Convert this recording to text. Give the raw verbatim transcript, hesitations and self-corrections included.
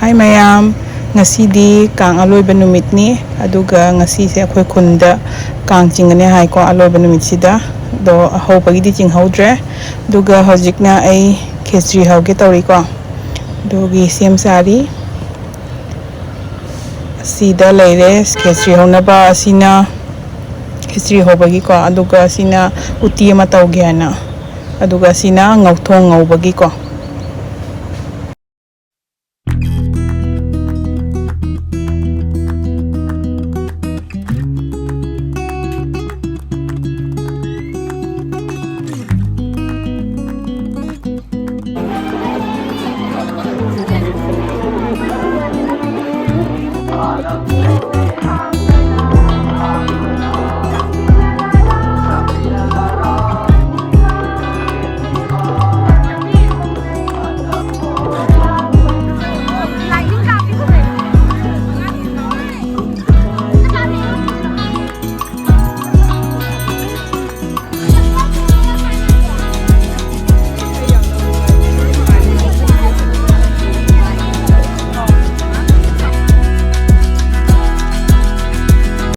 ꯍꯥꯏ ꯃꯌꯥꯝ, ꯉꯁꯤꯗꯤ ꯀꯥꯡ ꯑꯂꯣꯏꯕ ꯅꯨꯃꯤꯠꯅꯤ꯫ ꯑꯗꯨꯒ ꯉꯁꯤꯁꯦ ꯑꯩꯈꯣꯏ ꯈꯨꯟꯗ ꯀꯥꯡ ꯆꯤꯡꯒꯅꯤ ꯍꯥꯏꯀꯣ, ꯑꯂꯣꯏꯕ ꯅꯨꯃꯤꯠꯁꯤꯗ꯫ ꯑꯗꯣ ꯑꯍꯧꯕꯒꯤꯗꯤ ꯆꯤꯡꯍꯧꯗ꯭ꯔꯦ꯫ ꯑꯗꯨꯒ ꯍꯧꯖꯤꯛꯅ ꯑꯩ ꯈꯦꯆ꯭ꯔꯤ ꯍꯧꯒꯦ ꯇꯧꯔꯤꯀꯣ꯫ ꯑꯗꯨꯒꯤ ꯁꯦꯝ ꯁꯥꯔꯤ꯫ ꯑꯁꯤꯗ ꯂꯩꯔꯦ ꯈꯦꯆ꯭ꯔꯤ ꯍꯧꯅꯕ꯫ ꯑꯁꯤꯅ ꯈꯦꯆ꯭ꯔꯤ ꯍꯧꯕꯒꯤꯀꯣ, ꯑꯗꯨꯒ ꯑꯁꯤꯅ ꯎꯇꯤ ꯑꯃ ꯇꯧꯒꯦ ꯍꯥꯏꯅ, ꯑꯗꯨꯒ ꯑꯁꯤꯅ ꯉꯧꯊꯣꯡ ꯉꯧꯕꯒꯤꯀꯣ꯫